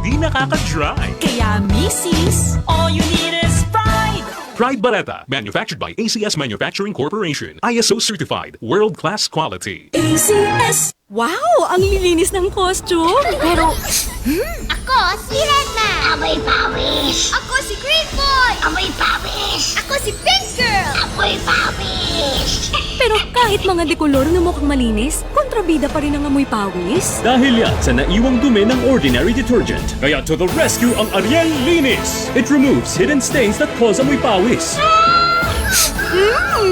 Hindi nakaka-dry. Kaya misis, all you need is Pride! Pride Baretta, manufactured by ACS Manufacturing Corporation. ISO certified, world-class quality. ACS! Wow! Ang lilinis ng costume! Pero, Ako si Redman! Amoy pawis! Ako si Green Boy! Amoy pawis! Ako si Pink Girl! Amoy pawis! Pero kahit mga dekolor na mukhang malinis, kontrabida pa rin ang amoy pawis. Dahil yan sa naiwang dumi ng ordinary detergent. Kaya to the rescue ang Ariel Linis! It removes hidden stains that cause amoy pawis.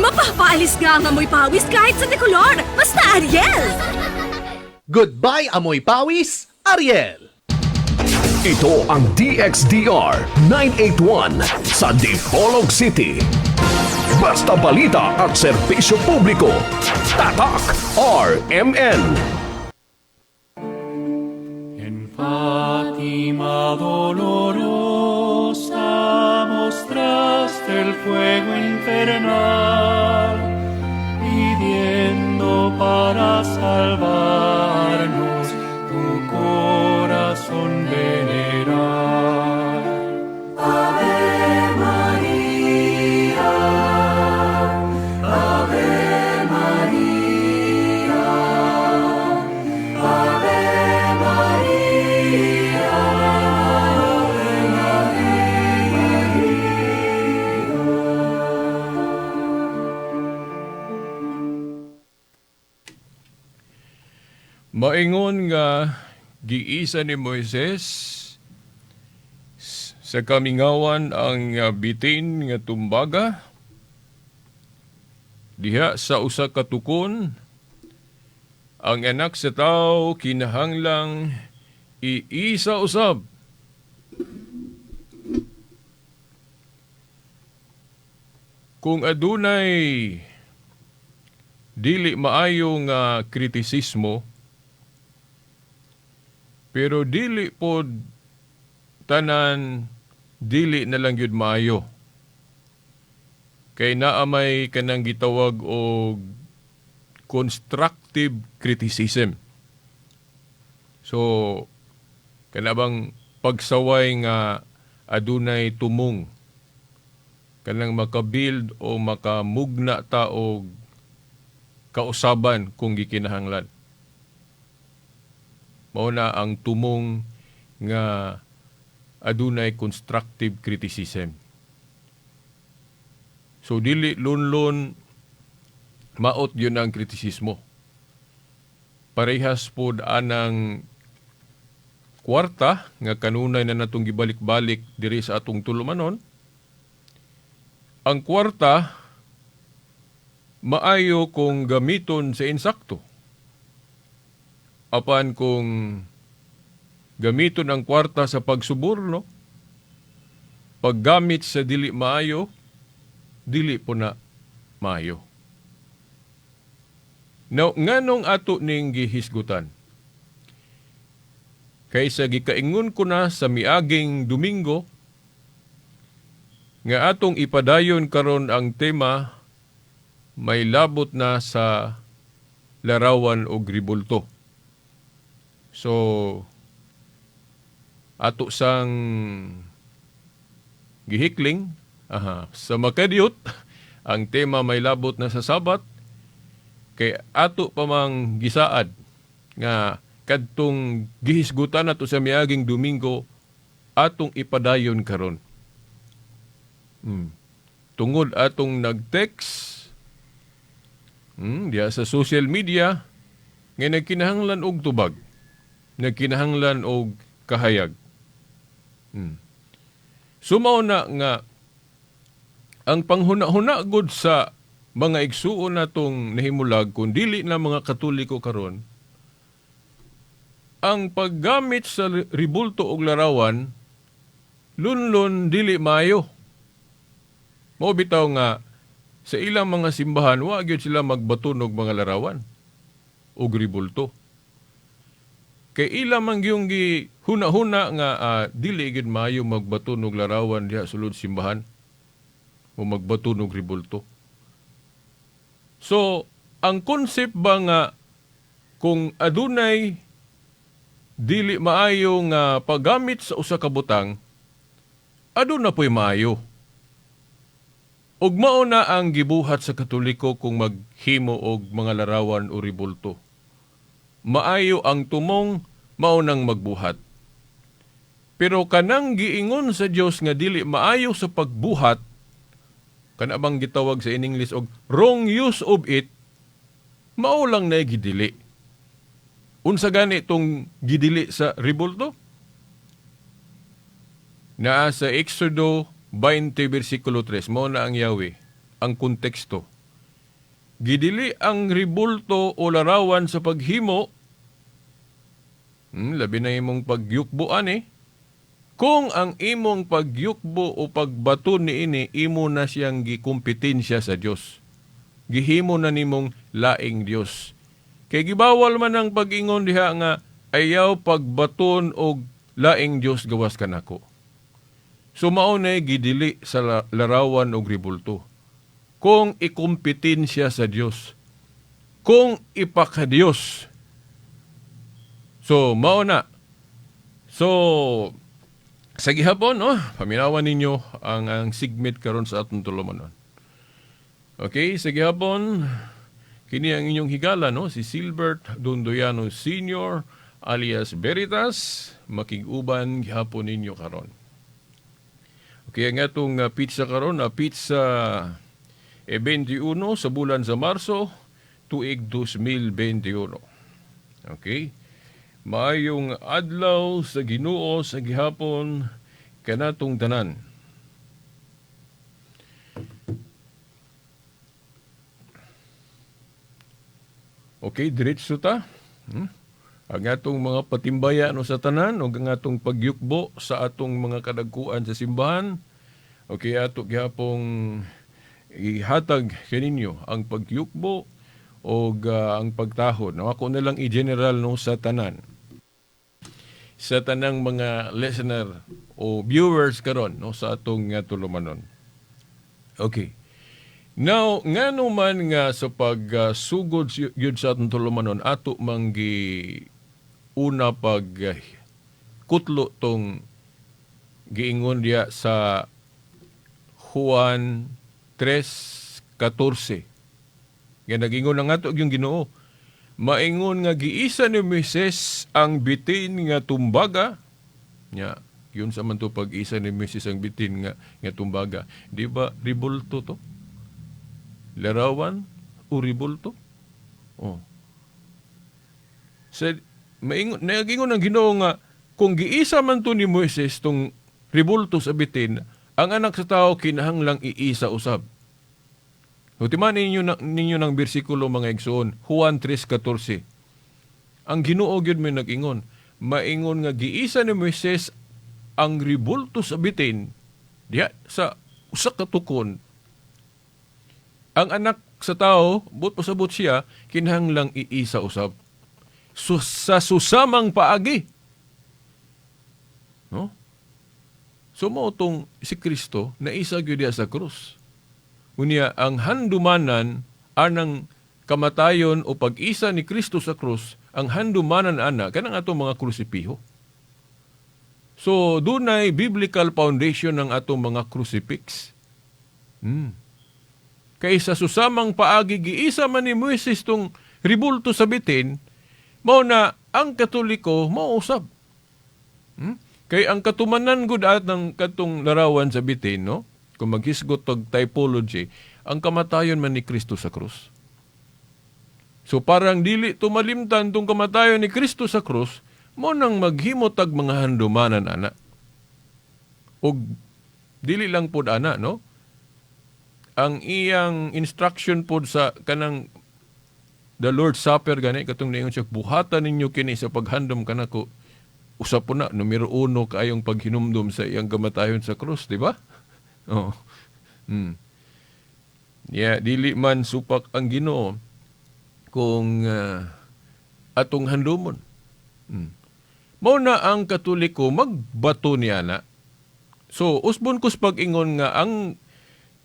Mapapaalis nga ang amoy pawis kahit sa dekolor! Basta Ariel! Goodbye amoy pawis, Ariel! Ito ang DXDR 981 sa Dipolog City. Basta balita at serbisyo publiko. Tatak RMN. En Fátima dolorosa mostraste el fuego infernal, pidiendo para salvarnos tu corazón venerar. Ave María, Ave María, Ave María, Ave María. Maingon nga giisa ni Moises sa kamingawan ang bitin nga tumbaga diha sa usa ka tukon, ang Anak sa Tao kinahanglang iisa usab. Kung adunay dili maayo nga kritisismo, pero dili pod tanan dili na lang gyud maayo. Kay naa may kanang gitawag og constructive criticism. So kana bang pagsaway nga adunay tumong, kanang makabuild o makamugna ta og kausaban kung gikinahanglan. Mao na ang tumong nga adunay constructive criticism. So dili lunlun maot yun ang kritisismo. Parehas pod anang kwarta nga kanunay na natong gibalik-balik diri sa atong tulumanon. Ang kwarta maayo kung gamiton sa insakto. Apan kung gamiton ang kwarta sa pagsuborno, paggamit sa dili maayo, dili po na maayo. Now, nganong ato ning gihisgutan? Kaysa gikaingon ko na sa miaging Domingo, nga atong ipadayon karon ang tema may labot na sa larawan og ribulto. So, ato sang gihikling, aha, sa makadiyot, ang tema may labot na sa Sabat, kay ato pa mang gisaad nga kadtong gihisgutan nato sa miaging Domingo atong ipadayon karon. Tungod atong nag-text diya sa social media nga nagkinahanglan og tubag, nagkinahanglan og kahayag. Sumaw na nga ang panghuna-huna gud sa mga igsuon natong nahimulag kung dili na mga Katoliko karon, ang paggamit sa ribulto og larawan lunlun dili maayo. Mao bitaw nga sa ilang mga simbahan wa gyud sila magbaton og mga larawan og ribulto. Kay ila man gyung gihuna-huna nga dili gyud maayo magbaton og larawan diha sulod simbahan o magbaton og ribulto. So, ang concept ba nga kung adunay dili maayo nga paggamit sa usa ka butang, aduna po'y maayo. Ug mao na ang gibuhat sa Katoliko kung maghimo og mga larawan o ribulto. Maayo ang tumong, mao nang magbuhat. Pero kanang giingon sa Dios nga dili maayo sa pagbuhat, kana bang gitawag sa in English og wrong use of it, mao lang na gidili. Unsa gani tong gidili sa ribulto? Naa sa Exodo 20 versikulo 3, mao na ang Yahweh, ang konteksto. Gidili ang ribulto o larawan sa paghimo, labi na imong pagyukbo ani, kung ang imong pagyukbo o pagbato niini, imo na siyang gikompetensya sa Dios. Gihimo na nimong laing Dios. Kay gibawal man ang pag-ingon diha nga ayaw pagbaton og laing Dios gawas kanako. So mao na gidili sa larawan og ribulto. Kung ikompetensya sa Dios, kung ipakadiyos. So mao na. So sa gihapon, no, paminawan ninyo ang segment karon sa atong tulumanon. Okay, sa gihapon, kini ang inyong higala, no, si Silbert Dondoyano Sr. alias Veritas, makig-uban gihapon ninyo karon. Okay, ang atong pizza karon, na pizza 21 sa bulan sa Marso, tuig 2021. Okay? Maayong adlaw sa Ginoo sa gihapon kanatong tanan. Okay, diretso ta. Ang atong mga patimbaya no sa tanan ug ang atong pagyukbo sa atong mga kadagkuan sa simbahan. Okay, ato gihapong ihatag kaninyo ang pagyukbo og ang pagtahod. No, ako na lang i-general no sa tanan. Sa tanang mga listener o viewers karon no sa atong tulumanon. Okay. Now, ngano man nga sa pagsugod gyud sa atong tulumanon ato manggi una pag kutlo tong giingon diya sa Juan 3:14. Nga nagingon ang ato yung Ginoo. Maingon nga giisa ni Moises ang bitin nga tumbaga. Nya, yun sa man to pag-isa ni Moises ang bitin nga tumbaga. Di ba ribulto to? Larawan o ribulto? Oh. Sa maingon nagingon ang Ginoo nga kung giisa man to ni Moises tong ribulto sa bitin, ang anak sa tao kinahanglang iisa usab. Hutiman ninyo ng bersikulo mga igsoon, Juan 3:14. Ang Ginoo gyud may nag-ingon, maingon nga giisa ni Moises ang ribulto sa bitin diha sa usa ka tukon. Ang anak sa tao, but pasabot siya, kinahanglang iisa usab. So, sa susamang paagi. No? So mao tong si Kristo naisa gyud diha sa krus. Unya ang handumanan anang kamatayon o pag-isa ni Kristo sa krus, ang handumanan ana kanang atong mga krusipiho. So dunay biblical foundation ng atong mga crucifix. Kay sa susamang paagi giisa man ni Moises tong ribulto sa bitin, mao na ang Katoliko mausab. Kay ang katumanan gud at ng katong larawan sa bitin, no? Kung maghisgot og typology, ang kamatayon man ni Kristo sa krus. So parang dili tumalimtan tong kamatayon ni Kristo sa krus, mo nang maghimot tag mga handumanan ana. Og dili lang pod ana, no? Ang iyang instruction pod sa kanang the Lord's Supper gani katong niingon siya, buhatan ninyo kini sa paghandom kanako. Usap po na, numero 1 kaayong paghinumdum sa iyang kamatayon sa krus, di ba? Oh. Yeah, dili man supak ang Ginoo kung atong handumon. Mao na ang Katoliko magbato niya na. So, usbon ko sa pag-ingon nga ang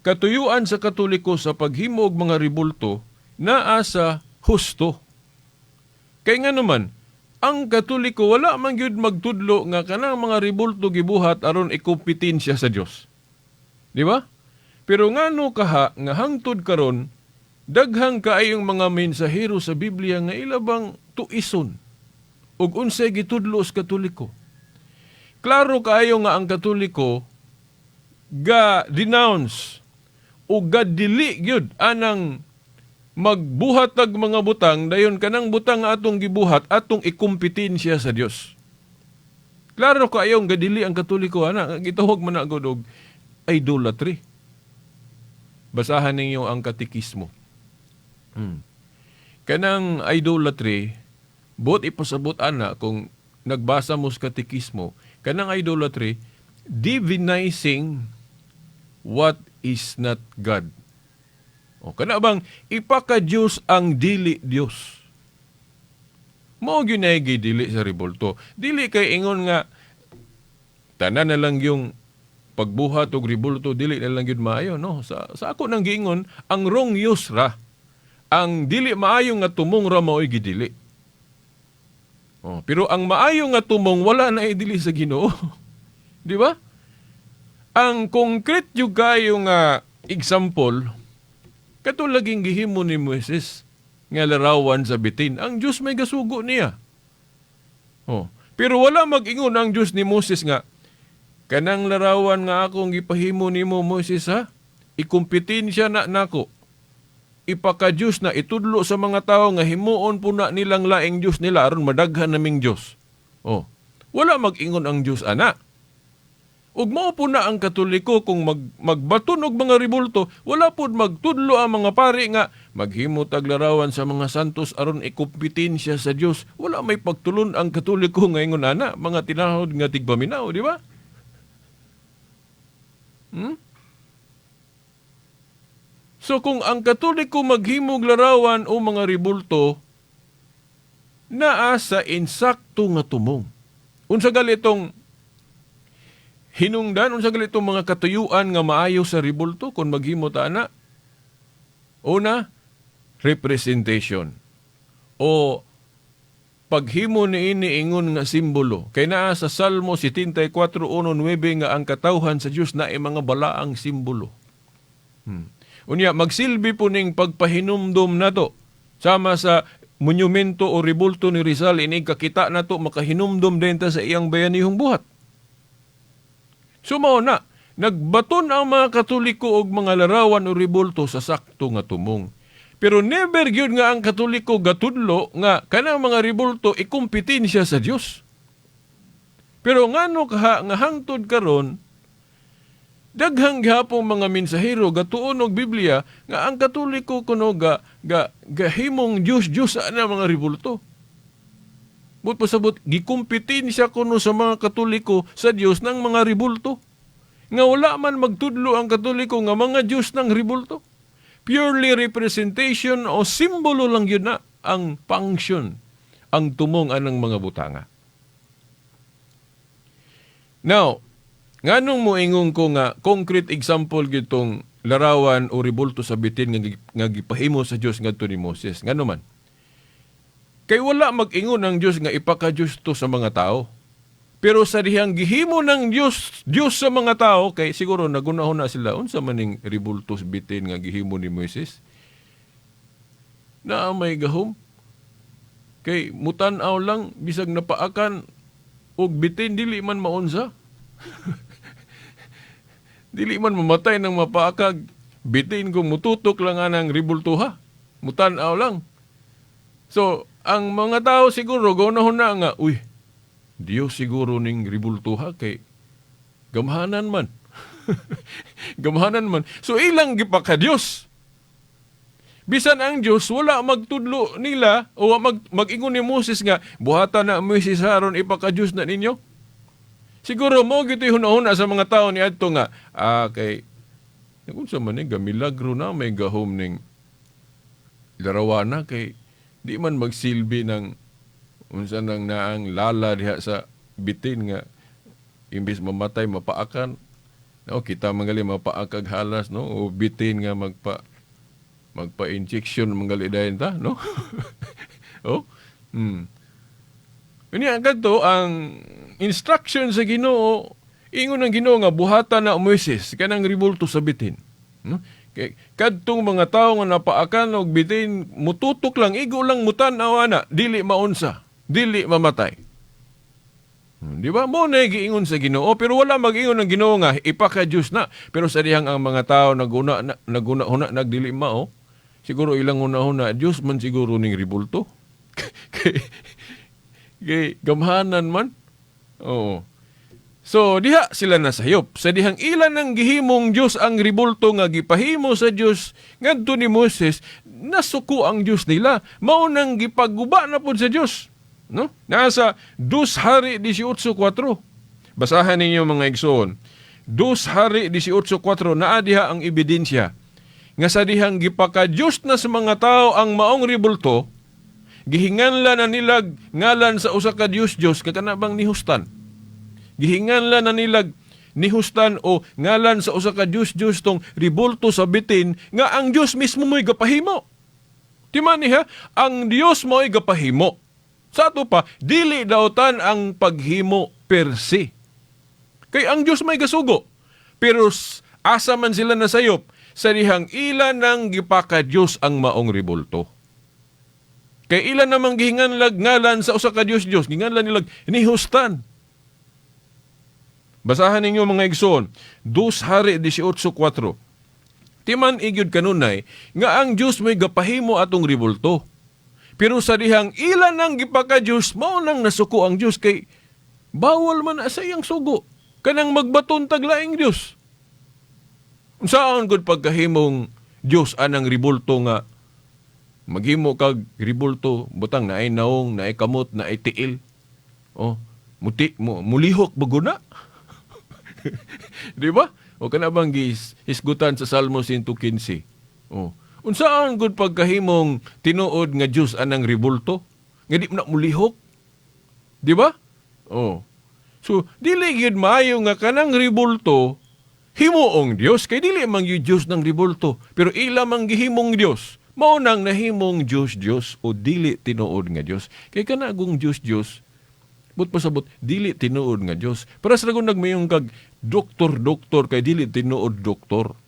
katuyuan sa Katoliko sa paghimo og mga ribulto naa sa husto. Kay nga naman, Ang Katoliko wala man gyud magtudlo nga kanang mga ribulto gibuhat aron ikompetensya sa Dios. Di ba? Pero ngano kaha nga hangtod karon daghang kaayong mga mensahero sa Biblia nga ilabang tuison ug unsay gitudlo sa Katoliko. Klaro kaayo nga ang Katoliko ga denounce o ga dili gyud anang magbuhat og mga butang, dayon kanang butang nga atong gibuhat atong ikompetensya sa Dios. Klaro kaayo nga dili ang Katoliko ana, gitawag man na gud og idolatry. Basahan ninyo ang katekismo. Kanang idolatry, buot ipasabot ana kung nagbasa mo sa katekismo, kanang idolatry, divinizing what is not God. O kana bang ipaka-Diyos ang dili Diyos. Mao gyud na dili sa rebulto. Dili kay ingon nga tanan na lang yung pagbuhat og rebulto dili na lang gyud maayo, no. Sa ako nang giingon, ang wrong use ra. Ang dili maayo nga tumong ra mao'y gidili. Oh, pero ang maayo nga tumong wala na idili sa Ginoo. Di ba? Ang concrete yung kayo nga example, kato laging gihimo ni Moises nga larawan sa bitin. Ang Diyos may gasugo niya. Oh, pero wala mag-ingon ang Diyos ni Moses nga, kanang larawan nga akong gipahimo nimo, Moises, ha, ikumpetensya na nako. Ipaka-Diyos na itudlo sa mga tao nga himuon po na nilang laing Diyos nila aron madaghan naming Diyos. Oh, wala mag-ingon ang Diyos ana. Ug mao po na ang Katoliko kung magbaton og mga ribulto, wala pod magtudlo ang mga pari nga maghimo tag larawan sa mga santos aron ikompetensya sa Dios. Wala may pagtulon ang Katoliko nga ingon ana, mga tinahod nga tigpaminaw, di ba? So kung ang Katoliko maghimog larawan o mga ribulto, naa sa insakto nga tumong. Unsa gali itong hinungdan, unsa gali itong mga katuyuan nga maayo sa ribulto kung maghimo ta ana? Una, representation. O paghimo niini ingon nga simbolo. Kay naa sa Salmo 74:1-9 nga ang katawhan sa Dios na mga balaang simbolo. Unya, magsilbi po ning pagpahinumdum nato sama sa monumento o ribulto ni Rizal, inig kakita nato makahinumdum din ta sa iyang bayanihong buhat. So mao na, nagbaton ang mga Katoliko og mga larawan o ribulto sa sakto nga tumong. Pero never gyud nga ang Katoliko gatudlo nga kanang mga ribulto ikompetensya sa Dios. Pero ngano kaha nga hangtod karon daghang gihapong mga mensahero gatuon og Biblia nga ang Katoliko kuno ga ga gahimong Dios Dios ana mga ribulto. But pasabot gikompetensya kuno sa mga Katoliko sa Dios ng mga ribulto. Nga wala man magtudlo ang Katoliko nga mga Dios ng ribulto. Purely representation o simbolo lang yun na ang function, ang tumong anang mga butanga. Now, nganong moingon ko nga concrete example gitong larawan o ribulto sa bitin nga gipahimo sa Dios ngadto ni Moses? Ngano man? Kay wala mag-ingon ang Dios nga ipaka-Dios to sa mga tao. Pero sa dihang gihimo ng Dios, Dios sa mga tao, kay siguro nagunahon na sila, unsa maning ribulto sa bitin nga gihimo ni Moises? Na may gahom. Kay mutan-aw lang, bisag napaakan, og bitin, dili man maunsa. Dili man mamatay ng mapaakag, bitin kung mututok lang anang ribultuha. Mutan-aw lang. So, ang mga tao siguro, gunahon na nga, uy, Dios siguro ning ribultuha kay gamhanan man. Gamhanan man. So ilang gipaka Dios. Bisan ang Dios wala magtudlo nila o mag-ingon ni Moses nga buhatan na Moises aron ipaka Dios na ninyo. Siguro mo gito'y hunahuna sa mga tao ni adto nga kay unsa man ni gamilagro na may gahom ning larawana kay di man magsilbi ng unsa nang naang lala diha sa bitin nga imbis mamatay mapaakan, no, kita mangali mapaakag halas, no, o bitin nga magpa injection mangali dayon ta, no. Oh. Unya kadto ang instruction sa Ginoo, ingon ang Ginoo nga buhatan na Moises kanang ribulto sa bitin. No? Kay kadtong mga tawo nga napaakan og bitin, mututok lang, igo lang mutan-aw ana, dili maunsa, dili mamatay. Di ba? Mo na giingon sa Ginoo, pero wala mag-ingon ang Ginoo nga ipaka-Diyos na. Pero sa dihang ang mga tao naguna na, naguna-huna nagdili mao, siguro ilang una-huna Diyos man siguro ning ribulto. Kay gamhanan man. Oo. So diha sila nasayop. Sa dihang ilan ang gihimong Dios ang ribulto nga gipahimo sa Dios ngadto ni Moses, nasuko ang Dios nila. Mao nang gipaguba na pud sa Dios. No? Nasa 2 Hari 18:4. Basahan ninyo, mga igsoon. 2 Hari 18:4, naa diha ang ebidensya nga sa dihang gipaka-Diyos na sa mga tao ang maong ribulto, gihinganlan na nilag ngalan sa usa ka Dios Dios kakana bang nihustan. Gihinganlan na nilag nihustan o ngalan sa usa ka Dios Dios tong ribulto sa bitin nga ang Dios mismo mo'y gapahimo. Timan niya, ang Dios mo'y gapahimo. Sa ato pa, dili dautan ang paghimo per se. Kay ang Dios may gasugo. Pero asa man sila nasayop sa dihang ila nang gipaka-Dios ang maong ribulto. Kay ila namang gihinganlag ngalan sa usa ka Dios Dios, gihinganlan nilag nihustan. Basahan ninyo, mga igsoon, 2 Hari 18:4. Timan igyud kanunay nga ang Dios may gapahimo atong ribulto. Pero sa dihang ila nang gipaka-Dios, mao nang nasuko ang Dios kay bawal man na sa iyang sugo. Kanang magbaton tag laing Dios. Unsaon gud pagkahimong Dios anang ribulto nga maghimo kag ribulto, butang naay naong, naay kamot, naay tiil? Oh, muti mo mulihok baguna. Di ba? O kana bang gis hisgutan sa Salmo 115. Oh. Unsaan gud pagkahimong tinuod nga Dios anang ribulto? Nga di mo na mulihok? Di ba? Oh. So, dili gyud maayo nga kanang ribulto himuong Dios kay dili man gyud Dios ng ribulto, pero ila man gihimong Dios. Mao nang nahimong Dios Dios o dili tinuod nga Dios. Kay kana gung Dios Dios, but pasabot dili tinuod nga Dios. Para sa ragon nagmayong kag doktor doktor kay dili tinuod doktor.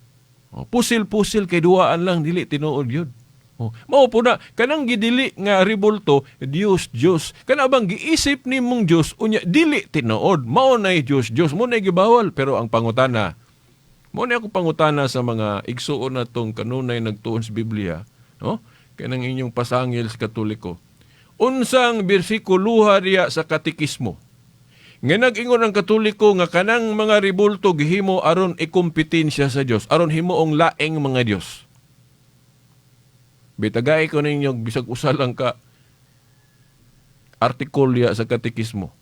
Oh, pusil pusil kay duaan lang, dili tinuod yun. Oh, mao po na kanang gidili nga ribulto Dios Dios. Kana bang giisip nimong Dios unya dili tinuod. Mao nay Dios Dios, mo nay gibawal, pero ang pangutana, mo na ako pangutana sa mga igsuon na tong kanunay nagtuon sa Biblia, no? Kanang inyong pasangil sa Katoliko. Unsang bersikuluha diya sa katikismo nga nag-ingon ang Katoliko nga kanang mga ribulto gihimo aron ikompetensya sa Dios, aron himuong laing mga Dios? Bitagay ko ninyo bisag usa lang ka artikulya sa katikismo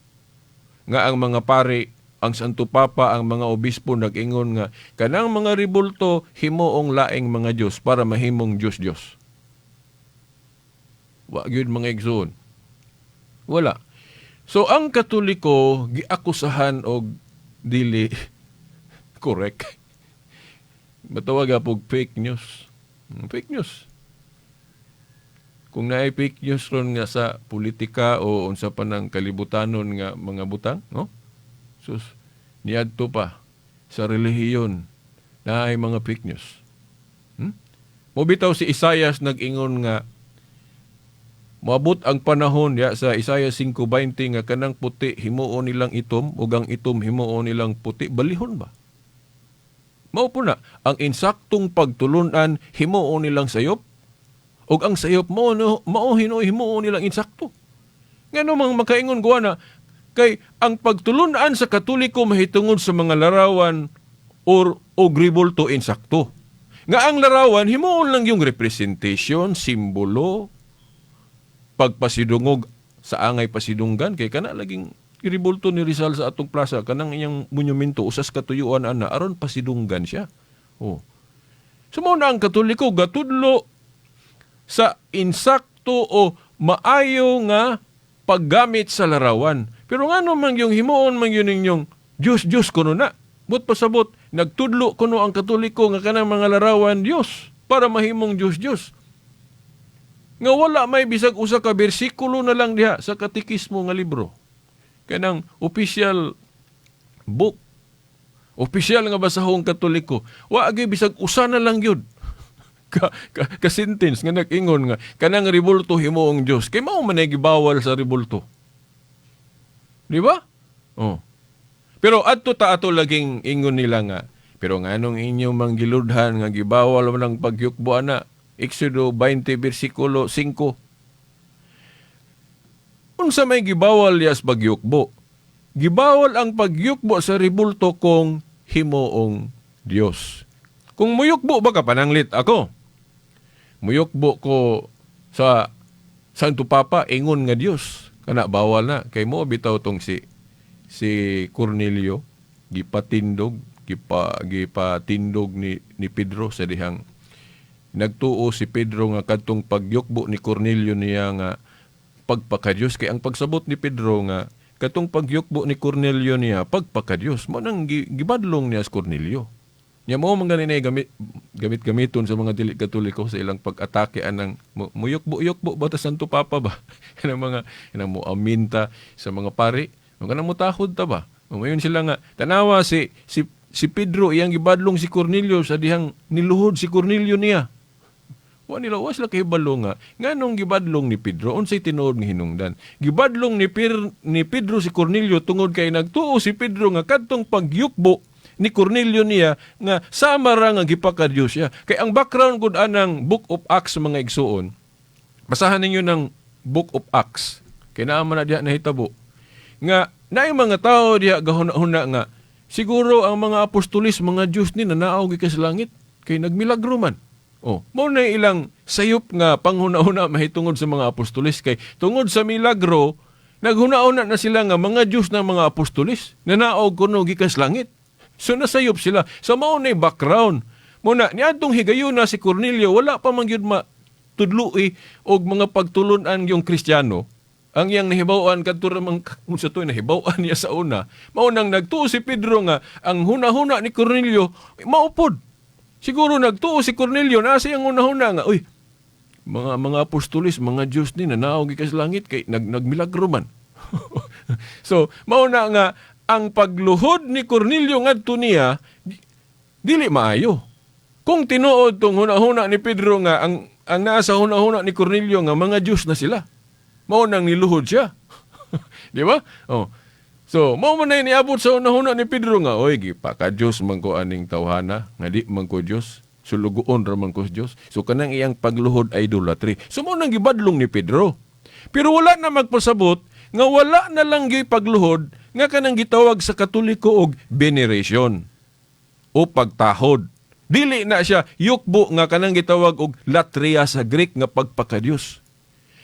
nga ang mga pari, ang Santo Papa, ang mga obispo nag-ingon nga kanang mga ribulto himuong laing mga Dios para mahimong Dios Dios. Wa gyud, mga igsoon. Wala. So ang Katoliko giakusahan og dili correct. Matawag pog fake news. Fake news. Kung naay fake news ron nga sa politika o unsa pa ng kalibutanon nga mga butang, no? Sus, niadto pa sa relihiyon naay mga fake news. Mobitaw si Isayas nag-ingon nga moabot ang panahon ya sa Isaiah 5:20 nga kanang puti himuon nilang itom ug ang itom himuon nilang puti, balihon ba? Mao po na ang insaktong pagtulunan himuon nilang sayop ug ang sayop mao no, mao hinuoy himuon nilang insakto. Ngano mang makaingon ko na kay ang pagtulunan sa Katoliko mahitungod sa mga larawan or og ribulto insakto. Nga ang larawan himuon lang yung representation, simbolo, pagpasidungog sa angay pasidunggan kay kana laging ribulto ni Rizal sa atong plaza, kanang iyang monumento usas katuyuan ana aron pasidunggan siya. Oh. So mao na ang Katoliko gatudlo sa insakto o maayo nga paggamit sa larawan. Pero ngano man yung himuon man yun ninyong Diyos Diyos kuno na. But pasabot, nagtudlo kuno ang Katoliko nga kanang mga larawan Diyos para mahimong Diyos Diyos. Nga wala may bisag usa ka bersikulo na lang diha sa katikismo nga libro. Kanang official book. Official nga basahong Katoliko. Wa gyud bisag usa na lang gyud ka sentence nga nag-ingon nga kanang rebulto himuong Dios. Kay mao man ay gibawal sa rebulto. Di ba? Oh. Pero adto ta ato laging ingon nila nga, pero nganong inyong manggiludhan nga gibawal man ang pagyukbo ana? Exodo 20 bersikulo 5. Unsa may gibawal yas pagyukbo? Gibawal ang pagyukbo sa rebulto kung himuong Dios. Kung muyukbo ba ka, pananglit ako. Muyukbo ko sa Santo Papa, ingon nga Dios. Kana bawal na kay mo bitaw tong si Cornelio gipatindog gipatindog ni Pedro sa dihang nagtuo si Pedro nga kadtong pagyukbo ni Cornelio niya nga pagpakadiyos, kay ang pagsabot ni Pedro nga katong pagyukbo ni Cornelio niya pagpakadiyos, mo nang gibadlong niya si Cornelio. Nya mo man gani na gamit gamit gamiton sa mga dili Katoliko sa ilang pag-atake anang muyukbo-yukbo ba ta Santo Papa ba, kanang mga kanang mo aminta sa mga pari, kanang mutahod ta ba. Mayon sila nga tanawa si Pedro, iyang gibadlong si Cornelio sa dihang niluhod si Cornelio niya. Wa nila, wa sila kahibalo nga nganong gibadlong ni Pedro, unsay tinuod nga hinungdan. Gibadlong ni Pedro si Cornelio tungod kay nagtuo si Pedro nga kadtong pagyukbo ni Cornelio niya nga sama ra nga gipakadiyos siya. Kay ang background gud anang Book of Acts, mga igsuon. Basahan ninyo ng Book of Acts. Kay naa man na diha nahitabo. Nga naay mga tao diha gahuna-huna nga siguro ang mga apostolis mga Diyos ni nanaog gikan sa langit kay nagmilagro man. Oh, mao na ilang sayop nga panghuna-huna mahitungod sa mga apostolis, kay tungod sa milagro naghuna-huna na sila nga mga Diyos na mga apostolis nanaog kuno gikan sa langit. So nasayop sila. So mao na background. Muna niadtong higayuna si Cornelio wala pa man gyud ma tudloi og mga pagtulun-an yung Kristiyano. Ang iyang nahibaw-an kadto ra man unsa to nahibaw-an niya sa una. Mao nang nagtuo si Pedro nga ang hunahuna ni Cornelio maupod. Siguro nagtuo si Cornelio na sa iyang hunahuna nga, uy, mga apostolis, mga Diyos ni nanaog gikan sa langit kay nagmilagro man. So mao na nga ang pagluhod ni Cornelio ngadto niya dili maayo. Kung tinuod tong hunahuna ni Pedro nga ang naa sa hunahuna ni Cornelio nga mga Diyos na sila. Mao nang niluhod siya. Di ba? Oh. So, mao man na niabot sa hunahuna ni Pedro nga, oy, gipaka-Diyos man ko aning tawhana, nga di man ko Diyos, sulugoon ra man ko sa Diyos. So, kanang iyang pagluhod ay idolatry. So, mao nang gibadlong ni Pedro. Pero wala na magpasabot nga wala na lang gyud pagluhod nga kanang gitawag sa Katoliko og veneration o pagtahod. Dili na siya yukbo nga kanang gitawag og latria sa Greek nga pagpakadiyos.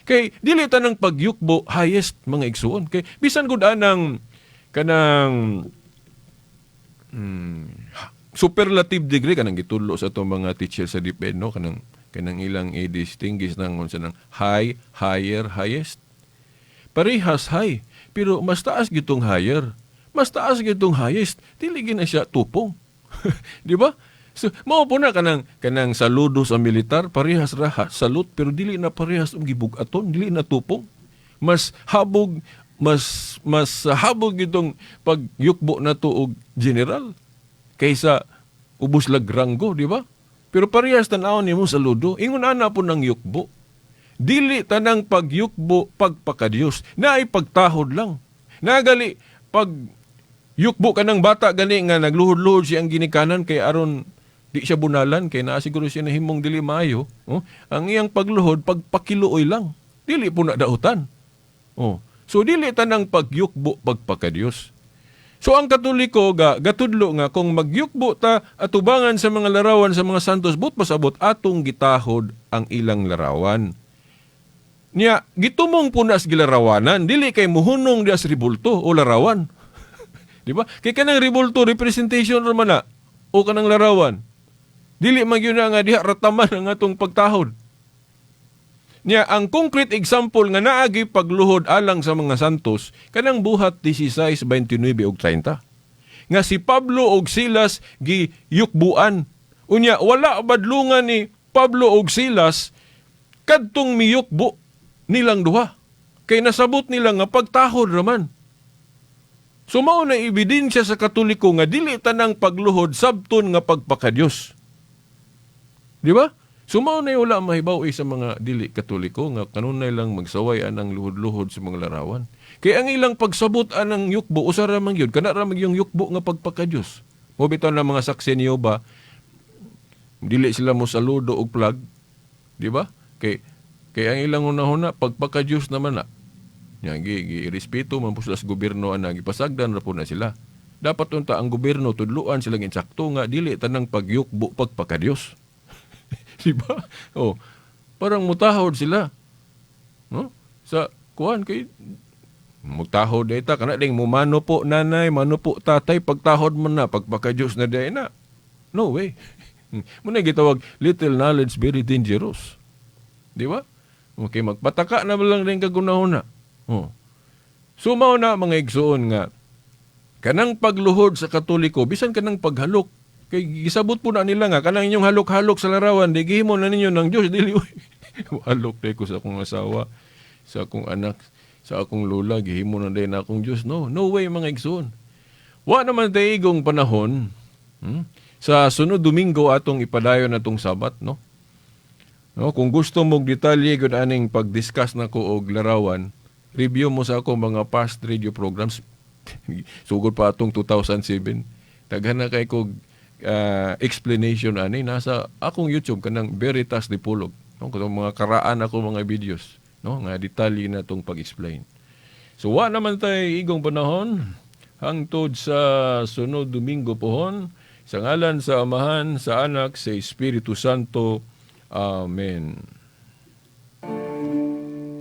Kay dili tanang pagyukbo highest, mga igsuon. Kay bisan gud anang kanang superlative degree, kanang gitudlo sa atong mga teacher sa DepEd, no, kanang ilang i-distinguish nang unsa nang high, higher, highest. Parehas high, pero mas taas gitong higher. Mas taas gitong highest, dili gid na siya tupong. Di ba? So, mao po na kanang saludo sa militar, parehas ra salute, pero dili na parehas ang gibug-aton, dili na tupong. Mas habog, mas habog itong pagyukbo na to og general kaysa ubos lag ranggo, di ba? Pero parehas tan-awon nimo saludo, ingon ana po ng yukbo. Dili tanang pagyukbo pagpakadiyos, naay pagtahod lang. Nagali pag yukbo ka ng bata gani nga nagluhod-luhod siya ang ginikanan kay aron di siya bunalan kay naa siguro siya nahimong dili maayo, oh, ang iyang pagluhod pagpakiluoy lang. Dili po na dautan. Oh. So dili tanang pagyukbo pagpakadiyos. So ang Katoliko ga gatudlo nga kung magyukbo ta atubangan sa mga larawan sa mga santos, but pasabot atong gitahod ang ilang larawan. Nya gitumong punas gilarawanan, dili kay muhunong dias ribulto o larawan. Di ba? Kay kanang ribulto representation ra man na o kanang larawan. Dili man gyud na nga diha rataman ang atong pagtahod. Nya ang concrete example nga naagi pagluhod alang sa mga santos kanang Buhat 16:29 ug 30. Nga si Pablo ug Silas giyukbuan. Unya wala badlungan ni Pablo ug Silas. Kadtong miyukbo nilang duha. Kay nasabot nila nga pagtahod raman. So mao na ebidensya sa Katoliko nga dili tanang pagluhod sabton nga pagpakadiyos. Di ba? So mao na wala mahibaw sa mga dili Katoliko nga kanunay lang magsaway anang luhod-luhod sa mga larawan. Kay ang ilang pagsabot anang yukbo usa ra man gyud, kana ra man yung yukbo nga pagpakadiyos. Mo bitaw na mga saksi niyo ba dili sila mo saludo og flag, di ba? Kay kay ang ilang hunahuna pagpakadiyos naman na. Nya gi, gi respeto man po sila sa gobyerno ana, gipasagdan ra po na sila. Dapat unta ang gobyerno tudluan sila insakto nga dili tanang pagyukbo pagpakadiyos. Di ba? Oh, parang mutahod sila. No? Sa kuan kay mutahod data kana ding mumano po nanay, mano po tatay, pagtahod man na pagpakadiyos na day na. No way. Muna gitawag little knowledge very dangerous. Di ba? Okay, magpataka na lang rin kagunahon na. Oh. So mao na mga igsoon nga kanang pagluhod sa Katoliko bisan kanang paghalok kay gisabot po na nila nga kanang inyong halok-halok sa larawan di gihimo na ninyo ng Dios, dili oy. Halok day ko sa akong asawa, sa akong anak, sa akong lola, gihimo na day na akong Dios. No, no way, mga igsoon. Wa naman tay igong panahon. Sa sunod Domingo atong ipadayon atong Sabat, no? No, kung gusto mong detalye gud aning pag-discuss nako og larawan, review mo sa akong mga past radio programs. Sugod pa atong 2007. Daghan na kay kog explanation ani nasa akong YouTube kanang Veritas Dipolog. No, katong mga karaan ako mga videos, no, nga detalye na tong pag-explain. So wa naman tay igong panahon hangtod sa sunod Domingo pohon, sa ngalan sa Amahan, sa Anak, sa Espiritu Santo. Amen.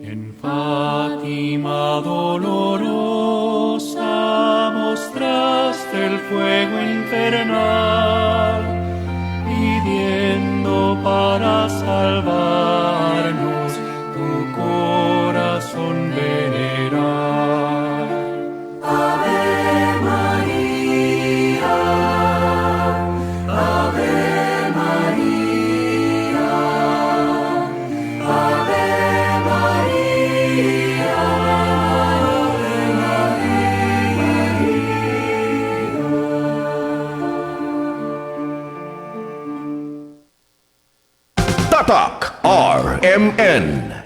En Fátima dolorosa mostraste el fuego infernal, pidiendo para salvarnos tu corazón venerar. Ave María, Ave María, Ave María, Ave María. Tatak RMN.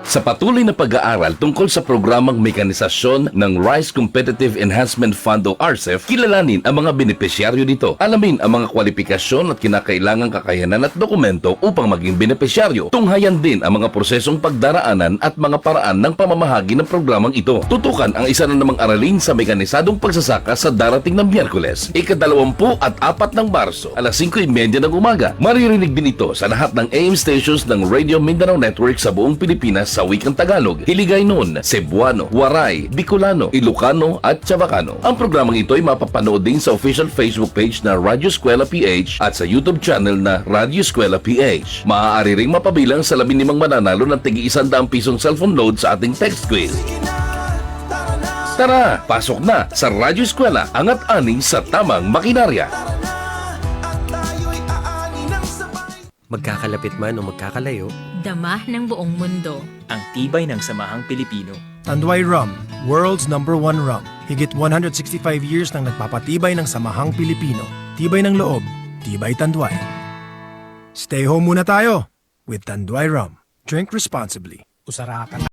Sa patuloy na pag-aaral tungkol sa programang mekanisasyon ng Rice Competitive Enhancement Fund o RCEF, kilalanin ang mga benepisyaryo nito. Alamin ang mga kwalifikasyon at kinakailangang kakayanan at dokumento upang maging benepisyaryo. Tunghayan din ang mga prosesong pagdaraanan at mga paraan ng pamamahagi ng programang ito. Tutukan ang isa na namang aralin sa mekanisadong pagsasaka sa darating na Miyerkules, ika-24 ng Marso, alas 5:30 ng umaga. Maririnig din ito sa lahat ng AM stations ng Radio Mindanao Network sa buong Pilipinas sa wikang Tagalog, Hiligaynon, Cebuano, Waray, Bicolano, Ilocano at Chavacano. Ang programang ito ay mapapanood din sa official Facebook page na Radyo Eskwela PH at sa YouTube channel na Radyo Eskwela PH. Maaari ring mapabilang sa 15 mananalo ng tig-100 pisong cellphone load sa ating text quiz. Tara, pasok na sa Radyo Eskwela, angat ani sa tamang makinarya. Magkakalapit man o magkakalayo, Dama ng buong mundo. Ang tibay ng samahang Pilipino. Tanduay Rum, world's number one rum. Higit 165 years nang nagpapatibay ng samahang Pilipino. Tibay ng loob, tibay Tanduay. Stay home muna tayo with Tanduay Rum. Drink responsibly. Usara ka.